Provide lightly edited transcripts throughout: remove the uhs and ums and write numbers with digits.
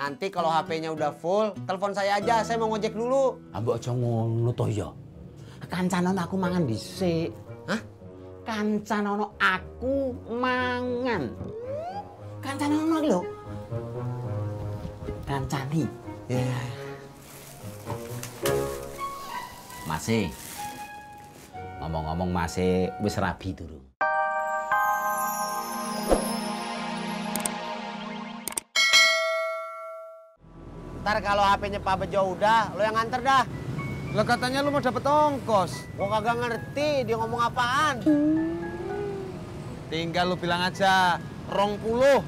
Nanti kalau HP-nya udah full, telepon saya aja. Saya mau ngojek dulu. Ambek aja ngono toh ya. Kancanono aku mangan dhisik. Hah? Kancanono aku mangan. Kancanono lho. Kancani. Ya. Masih. Ngomong-ngomong masih wis rabi durung. Ntar kalau HP-nya Pak Bejo udah, lo yang nganter dah. Lah katanya lu mau dapet ongkos. Gua kagak ngerti dia ngomong apaan. Tinggal lu bilang aja 20.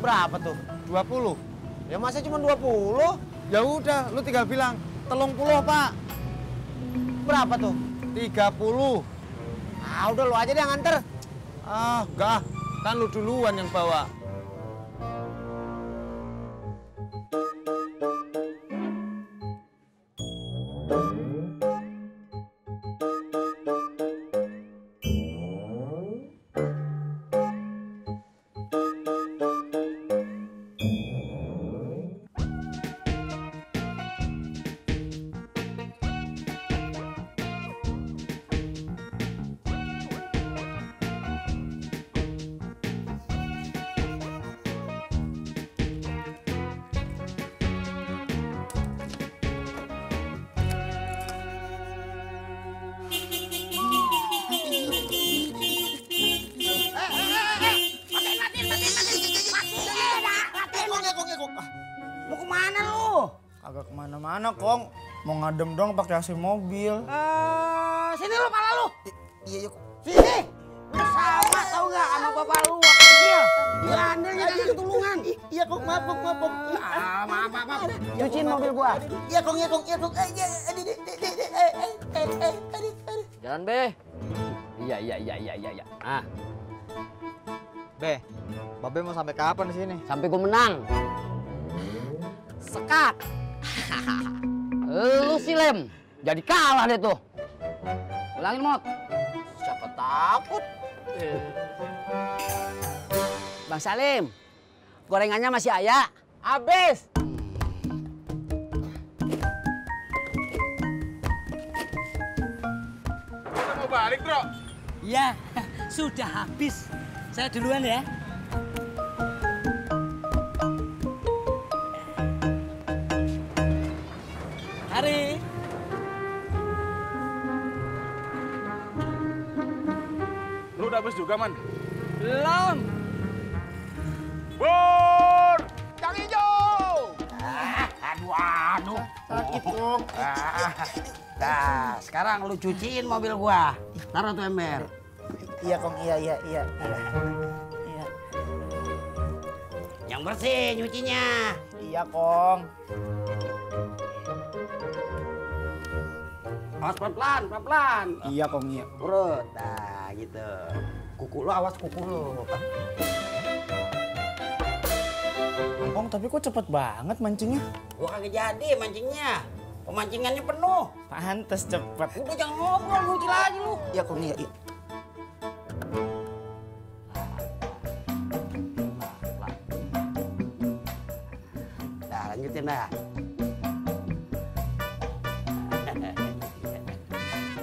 Berapa tuh? 20. Ya masa cuma 20? Ya udah, lu tinggal bilang 30, Pak. Berapa tuh? 30. Ah, udah lu aja deh yang nganter. Ah, enggak. Kan lu duluan yang bawa. Mau kemana lu? Kagak kemana-mana, Kong. Mau ngadem dong pakai AC mobil. Sini lu pala lu. Iya, yuk. Sini. Lu sama tau gak sama bapak lu waktu kecil. Bandelnya kasih ketulungan. Iya, Kong. Maaf, Kong. Maaf, Kong. Maaf. Cuciin mobil gua. Iya, Kong. Iya, Kong. Iya, Kong. Jalan, Be. Iya. Ah, Be, Babe mau sampai kapan di sini? sampai gua menang. Sekat. Lu si Lem. Jadi kalah deh tuh. Ulangin, Mot. Siapa takut? Bang Salim. Gorengannya masih ada? Habis. Kita mau balik, Bro. Ya, sudah habis. Saya duluan ya. Hari. Lu udah habis juga, Man? Belum. Bur! Yang hijau! Aduh. Sakit, Kong. Nah, sekarang lu cuciin mobil gua. Taruh tuh ember. Iya, Kong. Iya. Iya. Yang bersih nyucinya. Iya, Kong. Awas pelan-pelan. Iya, Kong. Iya. Urut. Nah, gitu. Kuku lu, awas kuku lu. Kong, tapi kok cepet banget mancingnya? Gua kagak jadi mancingnya. Pemancingannya penuh. Pantes cepet. Udah jangan ngobrol, nyuci lagi lu. Iya, Kong. Iya. Nah, lanjutin dah.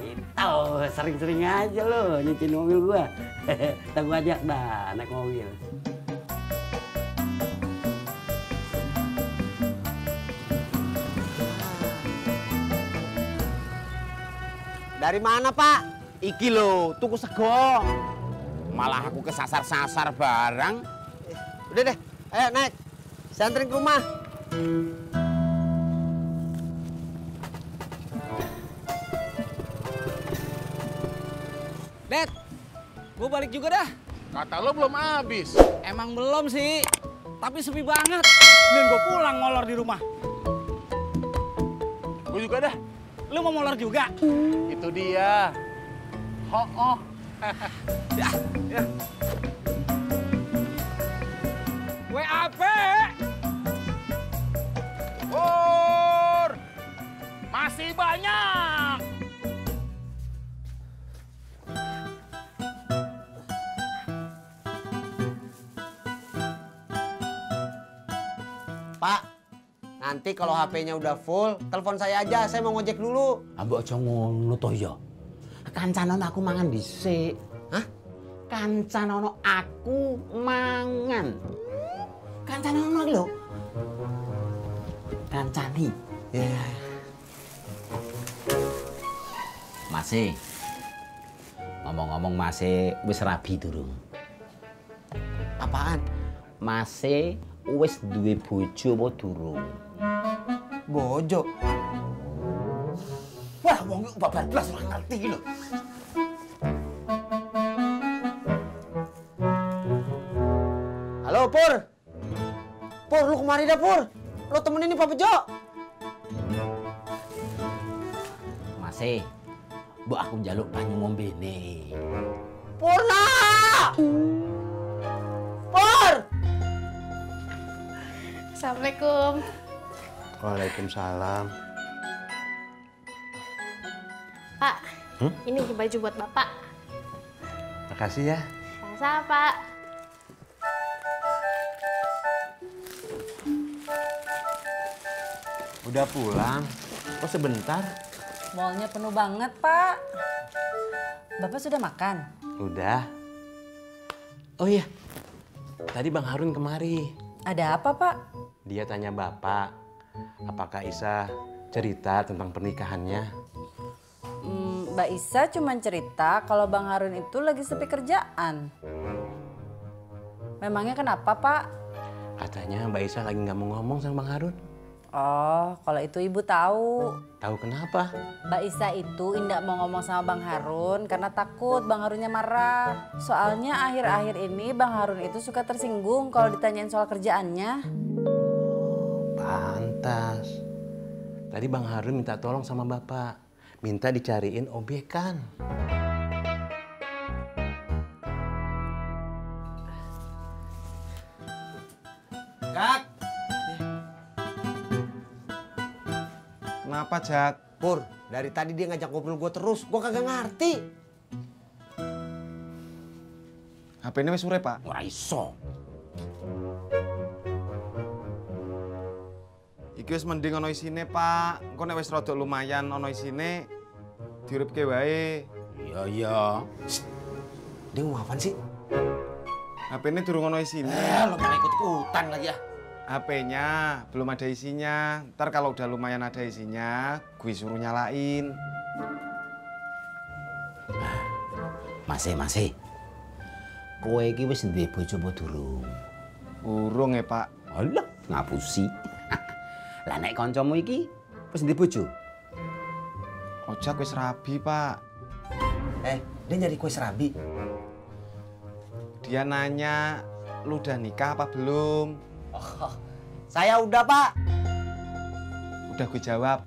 Gitu, sering-sering aja lo nyuciin mobil gua. Ntar gua ajak dah naik mobil. Dari mana, Pak? Iki lo, tuku sego. Malah aku kesasar-sasar barang. Udah deh, ayo naik. Saya anterin ke rumah. Det, gue balik juga dah. Kata lo belum habis. Emang belum sih, tapi sepi banget. Mending gue pulang ngolor di rumah. Gue juga dah. Lu mau molor juga? Itu dia. Oh. Ya. WAP. Bur! Masih banyak. Nanti kalau HP-nya udah full, telepon saya aja. Saya mau ngojek dulu. Ambek aja ngono to ya. Kancanono aku mangan dhisik. Hah? Kancanono aku mangan. Kancanono lho. Kancani. Ya. Masih. Ngomong-ngomong masih wis rabi durung? Apaan? Masih wis duwe bojo apa durung? Bojo. Wah, wong iki babar blas ora ngerti iki lho. Halo, Pur. Pur, lu kemari dah, Pur. Lu temenin nih Pak Bejo. Masih. Mbok aku njaluk banyu ngombene. Purna! Pur! Assalamualaikum. Waalaikumsalam. Pak, ini baju buat Bapak. Makasih ya. Sama-sama, Pak. Udah pulang? Kok sebentar? Mallnya penuh banget, Pak. Bapak sudah makan? Udah. Oh iya, tadi Bang Harun kemari. Ada apa, Pak? Dia tanya Bapak, apakah Isa cerita tentang pernikahannya? Mbak Isa cuma cerita kalau Bang Harun itu lagi sepi kerjaan. Memangnya kenapa, Pak? Katanya Mbak Isa lagi nggak mau ngomong sama Bang Harun. Oh, kalau itu Ibu tahu. Tahu kenapa? Mbak Isa itu indak mau ngomong sama Bang Harun karena takut Bang Harunnya marah. Soalnya akhir-akhir ini Bang Harun itu suka tersinggung kalau ditanyain soal kerjaannya. Pantas. Tadi Bang Harun minta tolong sama Bapak. Minta dicariin obyekan. Jak! Kenapa, Jak? Pur, dari tadi dia ngajak ngobrol gue terus. Gue kagak ngerti. HP ini wis sore, Pak. Ora iso. Iki wis mending ana isine, Pak. Engko nek wis rada lumayan ana isine, diuripke wae. Iya, iya. Dia ngomong apaan sih? HP ini durung ana isine. Lo malah ikut-ikutan lagi ya. HP-nya belum ada isinya. Ntar kalau udah lumayan ada isinya, gue suruh nyalain. Masih. Kowe iki wis duwe bojo apa durung? Urung ya, Pak. Alah, ngapusi. Lah nek kancamu iki wis duwe bojo? Ojak wis rabi, Pak. Dia nyari kue serabi. Dia nanya, lu udah nikah apa belum? Oh, saya udah, Pak. Udah gue jawab.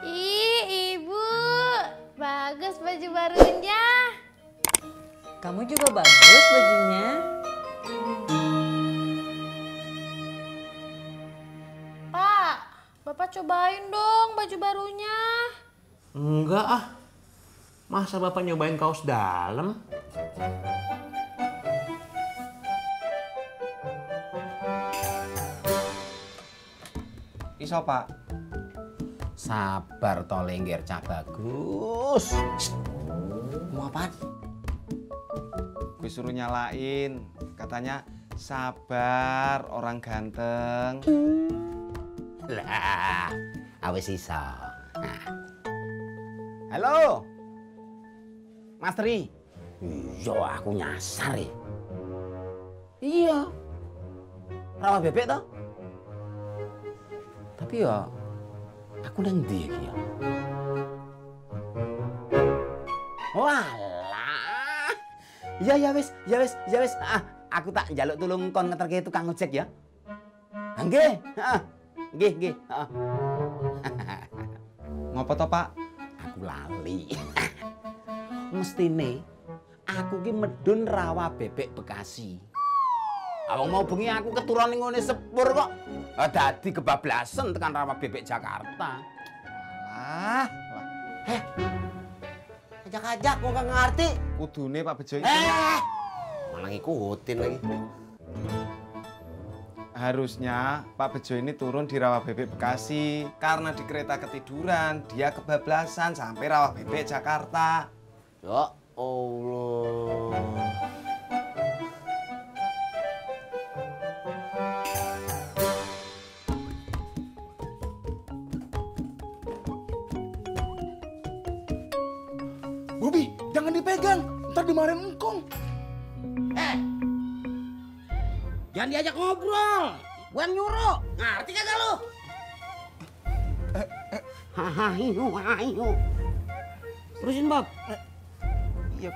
Ih, Ibu. Bagus baju barunya. Kamu juga bagus bajunya. Pak, Bapak cobain dong baju barunya. Enggak ah. Masa Bapak nyobain kaos dalam? Iso, Pak. Sabar to lengger cah bagus. Mau apaan? Gue suruh nyalain. Katanya sabar orang ganteng. Lah, awes iso. Nah. Halo. Mas Tri. Iya, aku nyasar ya. Iya. Rawa bebek toh? Tapi ya aku nang ndi iki ya? Walah. Ya wis. Aku tak njaluk tulung kon ngeterke tukang ojek ya. Nggih, heeh. Nggih. Ngopo to, Pak? Aku lali. Mestine aku ki medun Rawa Bebek Bekasi. Awang mau bengi aku keturunan ngene sepur kok. Dadi kebablasan tekan Rawa Bebek Jakarta. Ah, Ajak-ajak, gua nggak ngerti. Kudune Pak Bejo itu Malah ngikutin lagi. harusnya Pak Bejo ini turun di Rawabebek Bekasi. Karena di kereta ketiduran, dia kebablasan sampai Rawabebek Jakarta. Ya Allah. Bobi, jangan dipegang. Ntar dimarahin engkong. Jangan diajak ngobrol. Gue yang nyuruh. Ngerti kagak lu? Ayo. Terusin, Bob. Iya.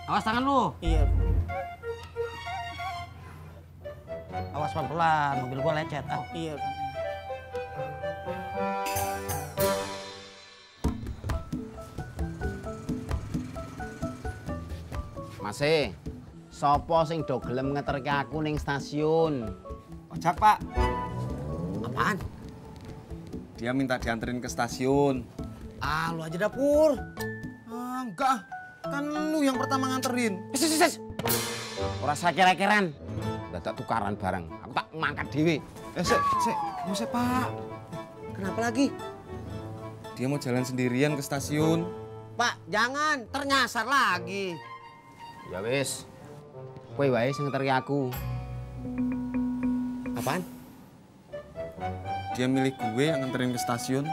Awas tangan lu. Iya. Awas pelan-pelan, mobil gua lecet. Ah. Iya. Masih. Sopo sing do gelem ngeterke aku ning stasiun? Ojak Pak, Apaan? dia minta dianterin ke stasiun. Ah, lu aja dah, Pur. Enggak, kan lu yang pertama nganterin. Ora sakira-kiran. Dadak tukaran barang. Aku tak mangkat dhewe. Sik, Pak. Kenapa lagi? Dia mau jalan sendirian ke stasiun. Pak, jangan. Ternyasar lagi. Ya wis. Kowe wae sing ngeterke aku. Apaan? Dia milih gue yang nganterin ke stasiun.